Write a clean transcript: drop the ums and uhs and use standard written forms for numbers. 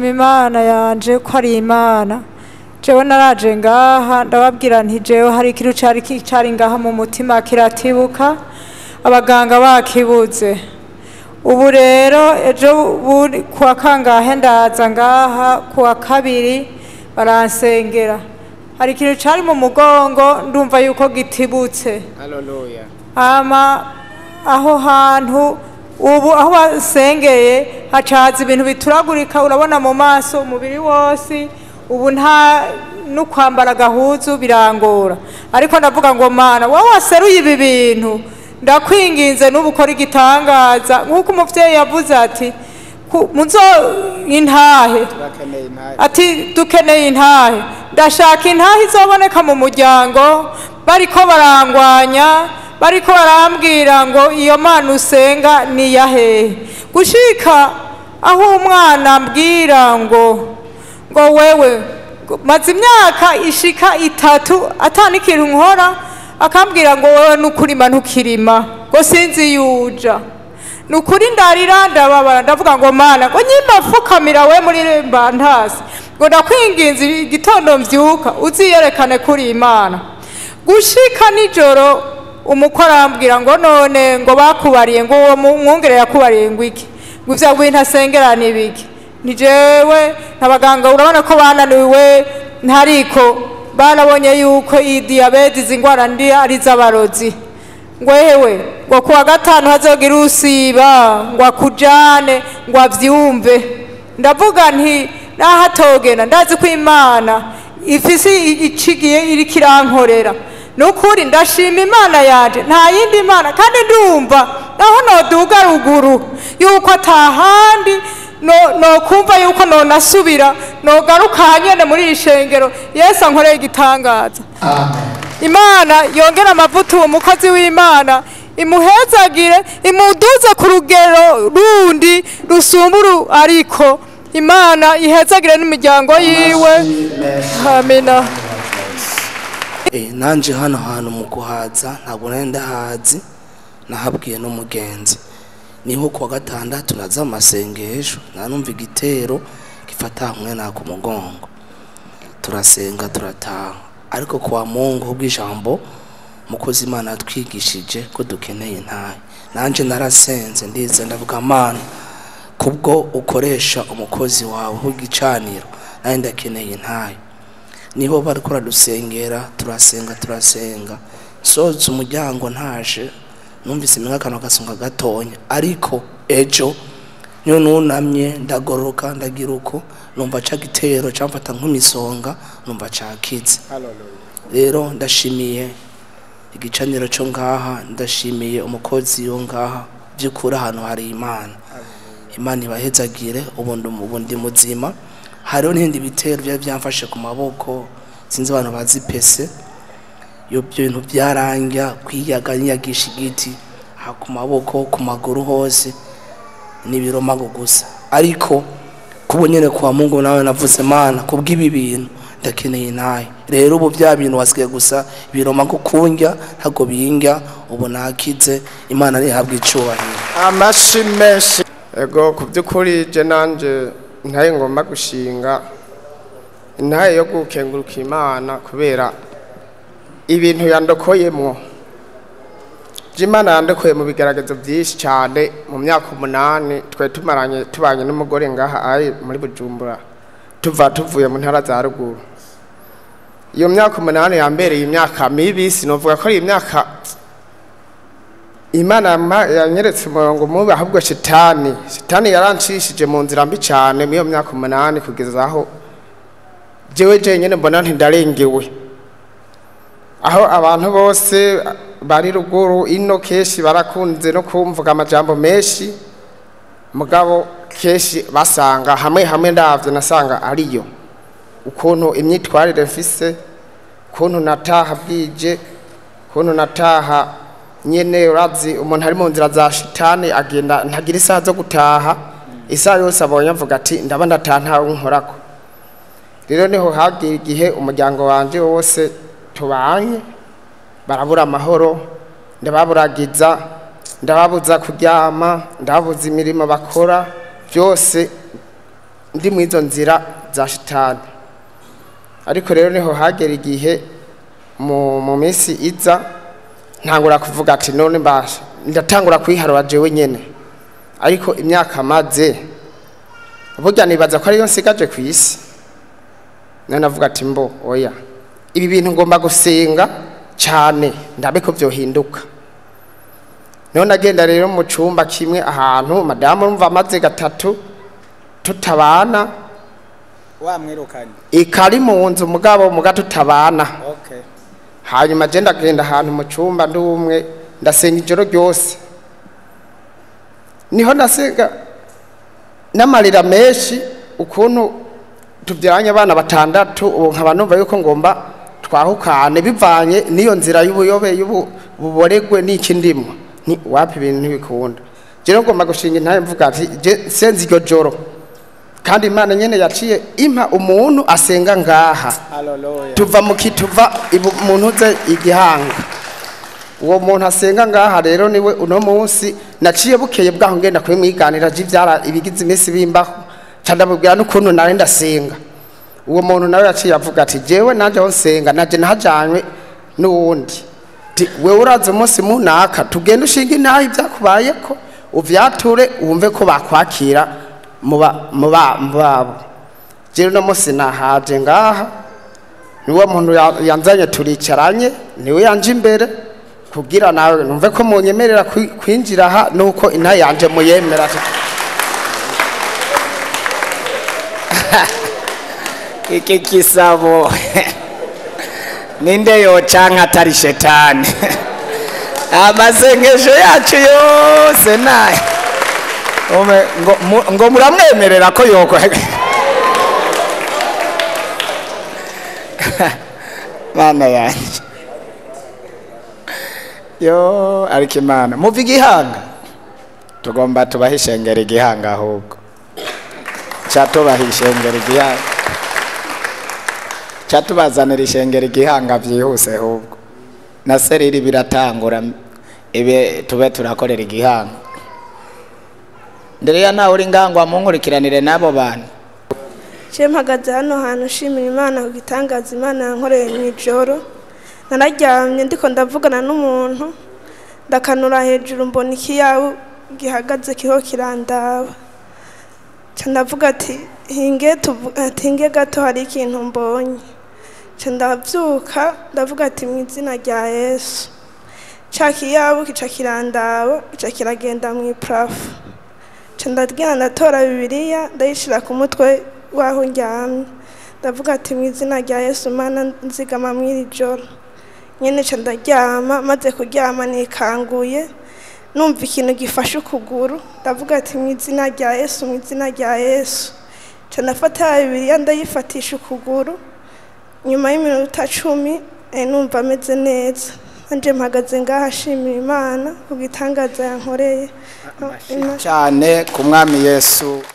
Imana yanje ko ari Imana. Jewe naraje ngaha ndababwira nti jewe hari ikintu cari cari ngaha mu mutima kiratibuka, abaganga bakibuze. Ubu rero ejo kuwa kangahe ndaza ngaha kuwa kabiri baransengera. Hari ikintu cari mu mugongo ndumva yuko gitibutse. Haleluya. Ama aho hantu ubu aho basengeye hacaza ibintu bituragurika, urabona mu maso umubiri wose, ubu nta no kwambara agahuzu birangora. Ariko ndavuga ngo Mana, wowe waseruye ibi bintu, ndakwinginze n'ubu ukora igitangaza nk'uko umuvyeyi yavuze ati muzo intahe, ati dukeneye intahe, ndashaka intahe izoboneka mu muryango. Bariko barangwanya, bariko barambwira ngo iyo Mana usenga ni ya hehe, gushika aho umwana ambwira ngo wewe maze imyaka ishika 3 atani ikintu nkora, akambwira ngo wewe nukurima ntukirima, ngo sinzi yuja. Nukuri ndarira ndababara, ndavuga ngo Mana, ngo nyimba we muri mbantasi, ngo ndakwinginze igitondo mvyuka uziyerekane kuri Imana. Gushika nijoro umukora arambwira ngo none ngo bakubariye ngo uwo mwungere yakubariye ngo iki, ngo ivyo bintu asengera ni biki. Ni jewe nabaganga urabona ko bananiwe, ntariko barabonye yuko iyi diabete zingwara ndi ari z'abarozi. Ngo hewe ngo kuwa gatanu hazogira usiba ngo akujane ngo avyumve. Ndavuga nti nahatogenda ndazi ko Imana ifisi icigiye iri kirankorera. Nukuri ndashima Imana yanje, nta yindi Imana, kandi ndumva naho noduga ruguru yuko atahandi no kumva yuko nonasubira nogaruka hanyene muri ishengero. Yesu ankoreye igitangaza. Amen. Imana yongera amavuta uwo mukozi w'Imana, imuhezagire, imuduze ku rugero rundi rusumburu, ariko Imana ihezagire n'imiryango yiwe. Amina. Nanje hano hantu mu kuhaza ntabwo nari ndahazi, nahabwiye n'umugenzi. Niho kuwa gatandatu naza amasengesho, nanumva igitero gifata hamwe na ku mugongo, turasenga turataha. Ariko kwa Mungu ubw'ijambo mukozi Imana atwigishije ko dukeneye intahe, nanje narasenze ndize ndavuga Mana, kubwo ukoresha umukozi wawe w'igicaniro, nanje ndakeneye intahe. Niho bariko radusengera, turasenga turasenga, soza umuryango ntaje numvise iminwa akantu gasonga gatonya. Ariko ejo niyo nunamye ndagoroka ndagira uko numva ca gitero camfata nk'imisonga, numva cakize. Rero ndashimiye igicaniro cyo ngaha, ndashimiye umukozi yo ngaha, by'ukuri ahantu hari Imana. Imana ibahezagire, ubundi muzima. Hariho n'ibindi bitero byari byamfashe ku maboko, sinzi abantu bazi pese yo bintu byarangya kwiyaga nyagisha igiti ha ku maboko ku maguru hose nibiromago gusa. Ariko kubo nyene kwa Mungu nawe navuze Mana, kubw'ibi bintu ndakeneye naye. Rero ubu bya bintu wasigaye gusa biromago kunjya ntago bingya, ubu nakize. Imana nihabwe icubahiro. Amashi menshi. Ego kubyukuri je nanje ntaye ngomba gushinga intaye yo gukenguruka Imana kubera ibintu yandokoyemwo. Imana yandokoye mu bigaragazo byinshi cyane. Mu myaka 8 twe tumaranye tubanye n'umugore ngaha ari muri Bujumbura, tuva tuvuye mu ntara za ruguru. Iyo myaka 8 yambereye imyaka mibi, sinovuga ko ari imyaka Imana yanyeretse umurongo mubi, ahubwo shetani yarancishije mu nzira mbi cyane muri iyo myaka 8 kugeza aho jewe jenyine mbona ntindarengewe. Aho abantu bose bari ruguru ino keshi barakunze no kumvuga amajambo menshi, mugabo keshi basanga hamwe hamwe ndavyo nasanga ariyo ukuntu imyitwarire mfise, ukuntu nataha bwije, ukuntu nataha nyene. Urazi umuntu ari mu nzira za shitani agenda ntagira isaha zo gutaha, isaha yose abonye avuga ati ndaba ndataha ntawe nkorako. Rero niho hagira igihe umuryango wanje wose tubanye barabura amahoro, ndababuragiza, ndababuza kuryama, ndababuza imirimo bakora byose. ndi mu izo nzira za shitani. Ariko rero niho hagera igihe mu minsi iza ntangura kuvuga ati none mbasha ndatangura kwiharura jewe nyene, ariko imyaka maze burya nibaza ko ariyo nsigaje ku isi. None navuga ati mbo oya, ibi bintu ngomba gusenga cyane ndabe ko vyohinduka. None nagenda rero mu cumba kimwe ahantu madamu urumva amaze gatatu tutabana, wamwirukanye ikari mu nzu mugabo muga tutabana. Okay. Hanyuma je ndagenda ahantu mu cumba ndi umwe ndasenga ijoro ryose, niho ndasenga n'amarira menshi ukuntu tubyaranye abana batandatu, ubu nkaba numva yuko ngomba twahukane bivanye n'iyo nzira y'ubuyobe y'ububoregwe n'iki ndimo ni wapi ibintu ntibikunda. Je rero ngomba gushinga intahe mvuga ati je senze iryo joro, kandi Imana nyene yaciye impa umuntu asenga ngaha. Haleluya. Tuva mu kituva umuntu uze igihanga, uwo muntu asenga ngaha rero niwe uno munsi naciye bukeye bwaho ngenda kubimwiganira ivyara ibigize iminsi bimbaho, ca ndamubwira n'ukuntu nari ndasenga. Uwo muntu nawe yaciye avuga ati jewe nanje aho nsenga naje nahajanywe n'uwundi, ati wewe uraza umunsi munaka tugende ushinga intahe ivyakubayeko uvyature wumve ko bakwakira mu babo. Jewe uno munsi nahaje ngaha, niwe muntu yanzanye turicaranye, niwe yanje imbere kugira nawe numve ko munyemerera kwinjira aha nuko intahe yanje muyemera. Iki kisabo ninde yocanka atari shetani? Amasengesho yacu yose naye ngo muramwemerera ko yoko. Mana yanje yo, ariko Imana muva igihanga, tugomba tubahe ishengero igihanga, ahubwo catubaha ishengero igihanga, catubazanira ishengero igihanga byihuse, ahubwo na seriri biratangura ibe tube turakorera igihanga. Ndereya nawe uri ngangwa munkurikiranire n'abo bantu. Je mpagaze hano hantu nshimira Imana ku gitangaza Imana yankoreye mu ijoro. Nararyamye ndiko ndavugana n'umuntu, ndakanura hejuru mbona ikiyabu gihagaze kiho kirandaba. Ca ndavuga ati hinge gato hari ikintu mbonye. Ca ndavyuka ndavuga ati mu izina rya Yesu. Ca kiyabu kica kirandaba, kica kiragenda mu iprafu. Ca ndagenda ndatora Bibiliya ndayishira ku mutwe waho ndyamye, ndavuga ati mu izina rya Yesu Mana nzigama mw'iri joro. Nyene ca ndaryama, maze kuryama nikanguye numva ikintu gifashe ukuguru, ndavuga ati mu izina rya Yesu, mu izina rya Yesu. Ca ndafata Bibiliya ndayifatisha ukuguru, nyuma y'iminota 10 numva ameze neza. Nanje mpagaze ngaha nshimira Imana ku gitangaza yankoreye cyane ku Mwami Yesu.